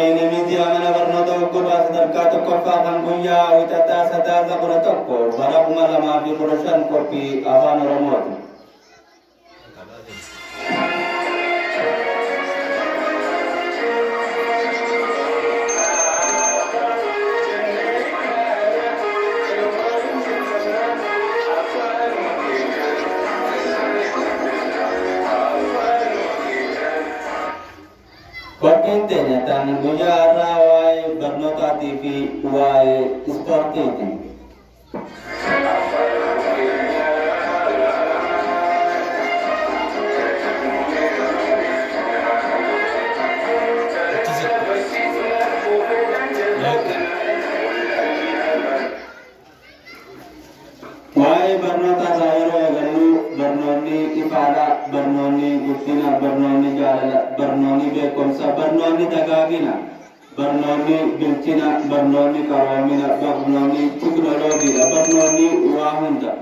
Miidiyaa mana barnoota Hoggobaa sadarkaa tokkoffaa kan guyyaa Wixataa Sadaasa 11 bara 2015 qophii Afaan Oromooti. Qophiin teenya tan guyyaa har'aa waa'ee barnootaatii fi waa'ee ispoortiiti. Waa'ee barnoota irraa yeroo eegallu barnoonni ifaadha, barnoonni guddina, barnoonni jaalala, barnoonni beekumsa, barnoonni dagaagina, barnoonni bilchina, barnoonni qaroomina, barnoonni tiknoloojiidha, barnoonni waa hunda.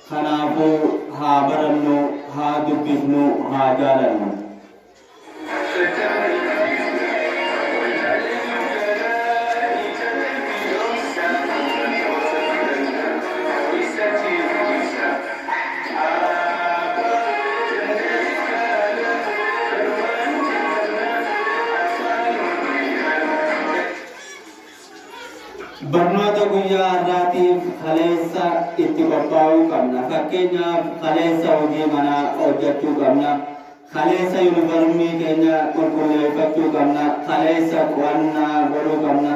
Kanaafuu haa barannu, haa dubbifnu, haa jaalannu. Barnoota guyyaa har'aatiif kaleessa itti qophaa'uu qabna. Fakkeenyaaf kaleessa hojii manaa hojjechuu qabna. Kaleessa yunifarmii keenya qulqulleeffachuu qabna. Kaleessa qo'annaa godhuu qabna.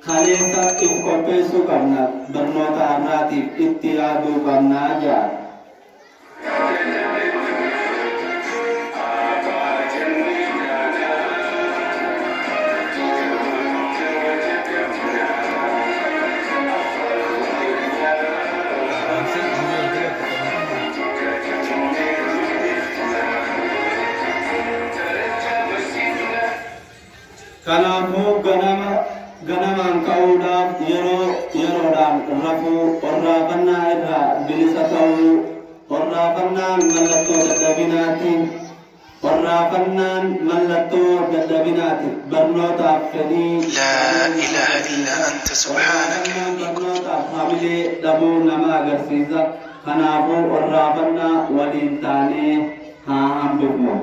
Kaleessa if qopheessuu qabna. Barnoota har'aatiif itti yaaduu qabna ja'a. Kanaafuu ganama ganamaan ka'uudhaaf yeroo yeroodhaan rafuu, orraafannaa irraa bilisa ta'uu, orraafannaan mallattoo dadhabinaati, orraafannaan mallattoo dadhabinaati, barnootaaf fedhii Laa dhabuu ilaaha agarsiisa, illaa anta subhaanaka orraafannaan innii kuntu. barnootaaf hamilee dhabuu nama agarsiisa, kanaafuu orraafannaa waliin taanee haa hambifnu.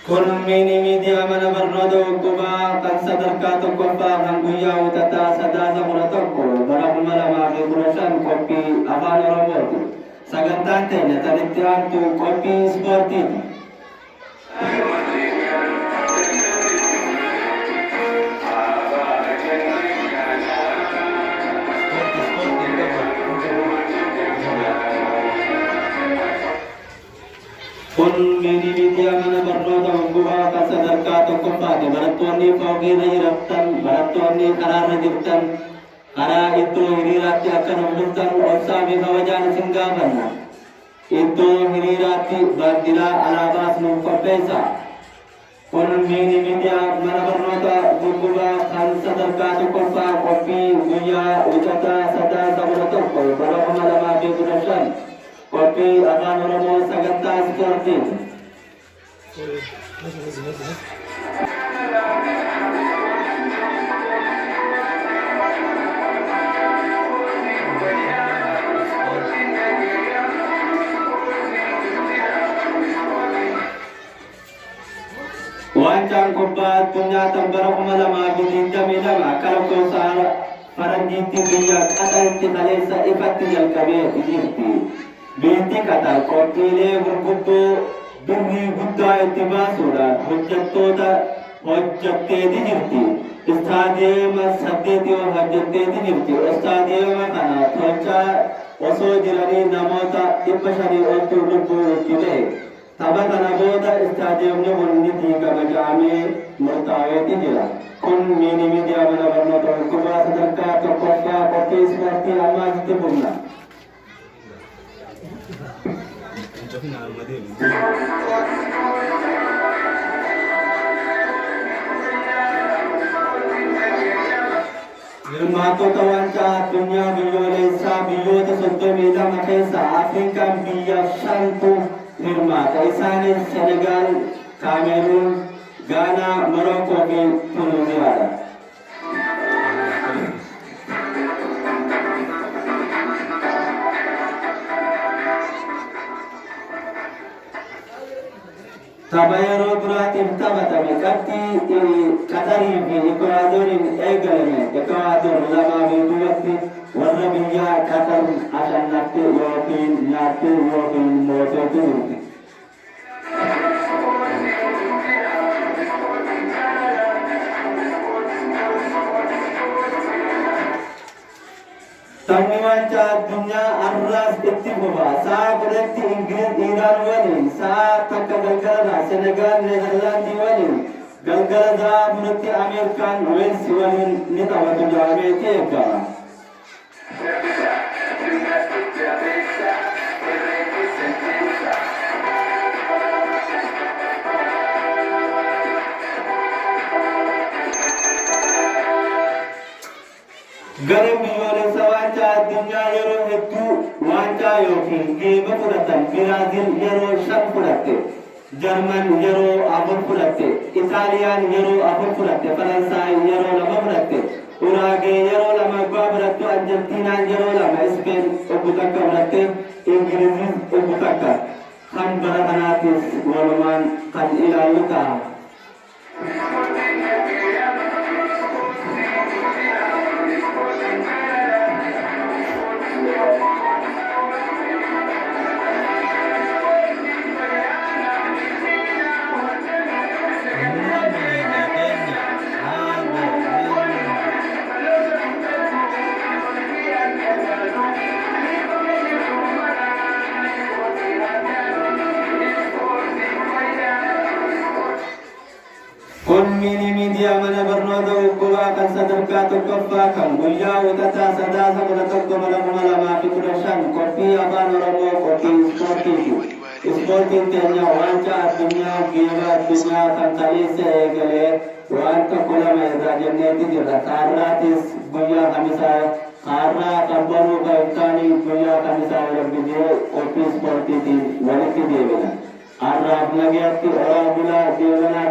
Kun miinii miidiyaa mana barnoota Uggubaa kan sadarkaa tokkoffaa kan guyyaa Wixataa Sadaasa 11 bara 2015 qophii Afaan Oromooti. Sagantaan teenya tan itti aantu qophii ispoortiiti. Kun miinii miidiyaa mana barnoota Uggubaa kan sadarkaa tokkoffaati. Barattoonni fooqiirra jirtan, barattoonni karaarra jirtan, karaa iddoo hiriiraatti akka nuuf dhuftan obsaa fi kabajaan isin gaafanna. Iddoo hiriiraatti baandiraa alaabaas nuuf qopheessaa. Kun miinii miidiyaa mana barnoota Guggubaa kan sadarkaa tokkoffaa qophii guyyaa Wixataa Sadaasa 11 bara 2015 qophii Afaan Oromoo sagantaa ispoortiiti. Waancaan kubbaa addunyaa tan bara 2022 akka lakkoofsa faranjiitti biyya Qaxaritti kaleessa ifatti jalqabee jirti. Biyyi Qaxar qophiilee gurguddoo birrii guddaa itti baasuudhaan hojjettoota hojjetteeti jirti. Istaadiyeema saddeetii ol hojjetteeti jirti. Istaadiyeema kana tolchaa osoo jiranii namoota 500 oltu lubbuu itti ba'e. Tapha kana booda istaadiyeemni kun ni diigama ja'amee murtaaweeti jira. Kun miinii miidiyaa mana barnoota Hukkubaa sadarkaa tokkoffaa qophii ispoortii ammaas itti fufna. Cufna alma deemu. Hirmaattota waancaa addunyaa biyyoolessaa biyyoota 32 keessaa Afrikaan biyya shantu hirmaata. Isaanis Senegaal, Kaameruun, Gaanaa, Morookoo fi Tunuuziyaadha. Tapha yeroo duraatiif taphatame qabxii Qatarii fi Ikwaadoriin eegalame. Ikwaador 2-0tti warra biyyaa Qatar ashannafte yookiin nyaatte yookiin mooteetu jirti. Taphni waancaa addunyaa har'aas itti fufa. Sa'a 10tti Ingiliz Iiraan waliin, sa'a 1 galgalarraa Senegaal Neezerlaandii waliin, galgala sa'a 4tti Ameerikaan Weelsi waliin ni taphatu jedhameeti eegama. Gareen biyyoolessa waancaa addunyaa yeroo hedduu waancaa yookiin geeba fudhatan Biraazil yeroo 5 fudhatte, Jarman yeroo 4 fudhatte, Itaaliyaan yeroo 4 fudhatte, Faransaay yeroo 2 fudhatte, Uraagee yeroo 2 oggaa fudhattu Arjentiinaan yeroo 2, Ispeen oggu takka fudhatte, Ingilizis oggu takka. Kan bara kanaatis walumaan kan ilaallu taha. Uummanni biyya keenya haala Kun miinii miidiyaa mana barnoota Uggubaa kan sadarkaa 1ffaa kan guyyaa Wixataa Sadaasa 11 bara 2015 qophii Afaan Oromoo qophii Ispoortiiti. Ispoortiin teenya waancaa addunyaa geeba addunyaa kan kaleessa eegalee waan tokko lama irraa jenneeti jirra. Ka har'aatis guyyaa Kamisaa ka har'aa kan boruu ka iftaanii guyyaa Kamisaa yoo Rabbi je'e qophii ispoortiitiin walitti deebina. Har'aaf nagayatti horaa bulaa deebanaa.